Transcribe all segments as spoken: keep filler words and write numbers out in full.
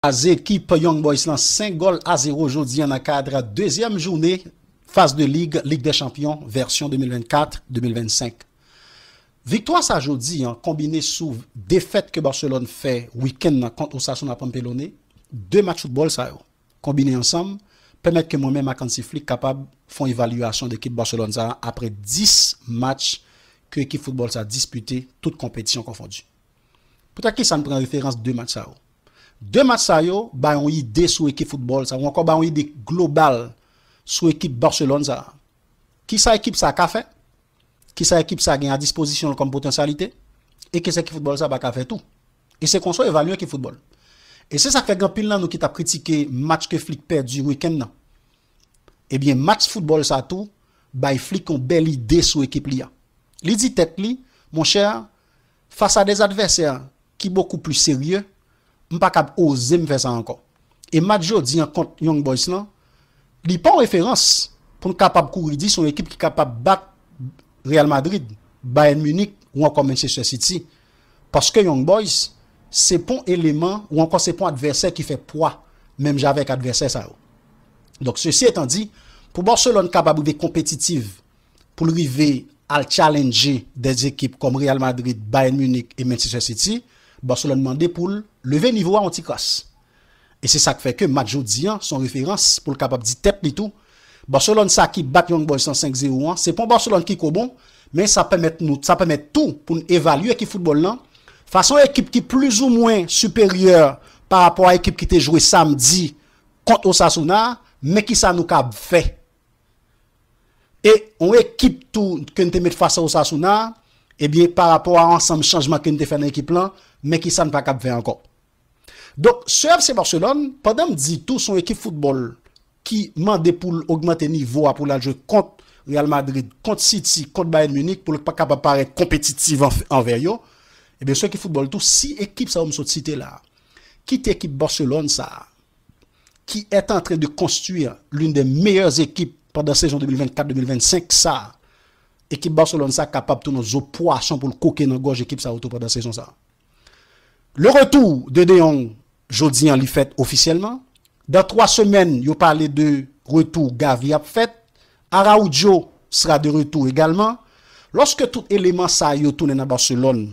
kraze ekip Young Boys lan senk gòl a zewo jodi a nan kad dezyèm jounen faz de lig, Lig dè Chanpyon, vèsyon de mil vennkat de mil vennsenk. Viktwa sa jodi a, konbine sou defèt ke Barcelone fè wikenn nan kont Osasuna Pampelone, de match foutbòl sa yo, konbine ansanm, pèmèt ke mwen menm ak Hansi Flick kapab fè yon evalyasyon de ekip Barcelone sa a apre dis match ke ekip foutbòl sa a dispite, tout konpetisyon konfondi. Poutèt kisa n pran referans de match sa yo? De match sa yo bay yon ide sou ekip foutbòl sa, ou ankò bay yon ide global sou ekip Barcelone sa. Kisa ekip sa ka fè? Kisa ekip sa gen a dispozisyon l kòm potansyalite? E kisa ekip foutbòl sa pa ka fè tou? E se konsa w evalye ekip foutbòl. E se sa k fè gen anpil nan nou ki t ap kritike match ke Flick pèdi wikenn nan. Ebyen, match foutbòl sa tou bay Flick yon bèl ide sou ekip li a. Li di tèt li, monchè, fas a des advèsè ki bokou pli serye, m pa kab oze m fè sa ankò. E match jodi a kont Young Boys lan, li pa yon referans pou n kapab kouri di se yon ekip ki kapab bat Real Madrid, Bayern Munich ou ankò Manchester City. Paske Young Boys, se pa yon eleman ou ankò se pa yon advèsè ki fè pwa menm jan avèk advèsè sa yo. Donk, sesi etan di, pou Barcelone kapab rive konpetitif, pou l rive al challenge de ekip kòm Real Madrid, Bayern Munich e Manchester City, Barcelone mande pou l leve nivo a yon ti kras. E se sa k fè ke match jodi a se yon referans pou l kapab di tèt li tou. Barcelone sa ki bat Young Boys lan senk zewo an, se pa yon Barcelone ki ko bon, men sa pèmèt nou, sa pèmèt tou pou n evalye ekip foutbòl lan. Fason ekip ki plizoumwen siperyè pa rapò a ekip ki te jwe samdi kont Osasuna, men kisa nou kab fè. E yon ekip tou ke n te met fas a Osasuna, ebyen, pa rapò a ansanm chanjman ke n te fè nan ekip lan, men kisa n pa kab fè ankò. Donk, se F C Barcelone, pandan m di tou se yon ekip foutbòl ki mande pou l ogmante nivo a pou l al jwe kont Real Madrid, kont City, kont Bayern Munich, pou l pa kapab parèt konpetitif an, anvè yo, ebyen, se yon ekip foutbòl tou, si ekip sa yo m sot site la, kite ekip Barcelone sa a, qui est en train de construire l'une des meilleures équipes pandan sezon de mil vennkat de mil vennsenk sa, ekip Barcelone sa kapab tounen zo pwason pou l koke nan gòj ekip sa yo tou pandan sezon sa. Le retour de De Jong, jodi a li fèt ofisyèlman. Dan twa semèn, yo pale de retou Gavi ap fèt. Araujo sera de retour également. Lòske tout eleman sa yo tounen nan Barcelone,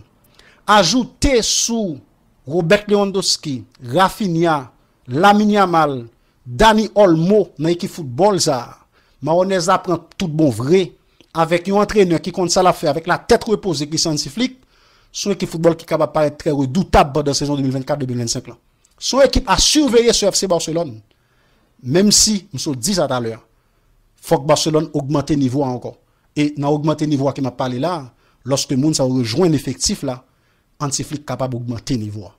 ajoute sou Robert Lewandowski, Raphinha, Lamine Yamal, Dani Olmo nan ekip foutbòl sa a, Mayonèz la pran tout bon vre, avèk yon antrenè ki konn sa l ap fè, avèk la tèt repoze ki se Hansi Flick, se yon ekip foutbòl ki kapab parèt trè redoutab pandan sezon de mil vennkat de mil vennsenk lan. Se yon ekip a siveye sou F C Barcelone. Menm si, m sot di sa talè a, fòk Barcelone ogmante nivo a ankò. E nan ogmante nivo a ke m ap pale la, lòske moun sa yo rejwenn efektif la, Hansi Flick kapab ogmante nivo a.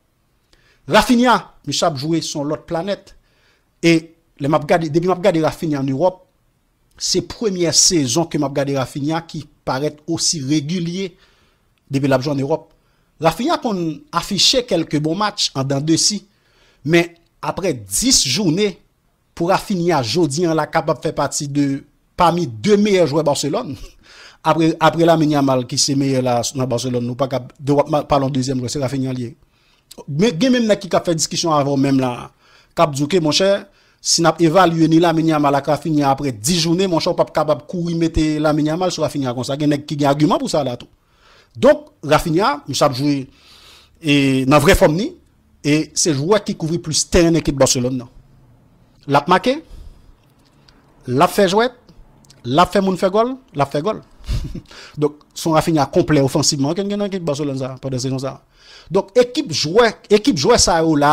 Raphinha, misye ap jwe sou yon lòt planèt. E lè m ap gade, depi m ap gade Raphinha an Ewòp, se premyè sezon ke m ap gade Raphinha ki parèt osi regilye depi l ap jwe an Ewòp. Raphinha konn afiche kèlke bon match anndan de si, men apre dis jounen, pou Raphinha jodi an la kapab fè pati de, pami de meyè jwè Barcelone. Apre, apre Lamine Yamal ki se meyè la nan Barcelone, nou pa kab, de w ap ma-, pale yon dezyèm jwè, se Raphinha li ye. Men gen menm nèg ki ka fè diskisyon avè w menm la, k ap di w ke, monchè, si n ap evalye ni Lamine Yamal ak Raphinha apre dis jounen, monchè, w p ap kapab kouri mete Lamine Yamal sou Raphinha konsa. Gen nèg ki gen agiman pou sa la tou. Donk, Raphinha, misye ap jwe, e, nan vrè fòm ni, e se jwè ki kouvri plis teren ekip Barcelone nan. L ap make, l ap fè jwèt, l ap fè moun fè gòl, l ap fè gòl. Donk, se yon Raphinha konplè ofansivman ke n gen nan ekip Barcelone sa, pandan sezon sa. Donk, ekip jwè, ekip jwè sa yo la,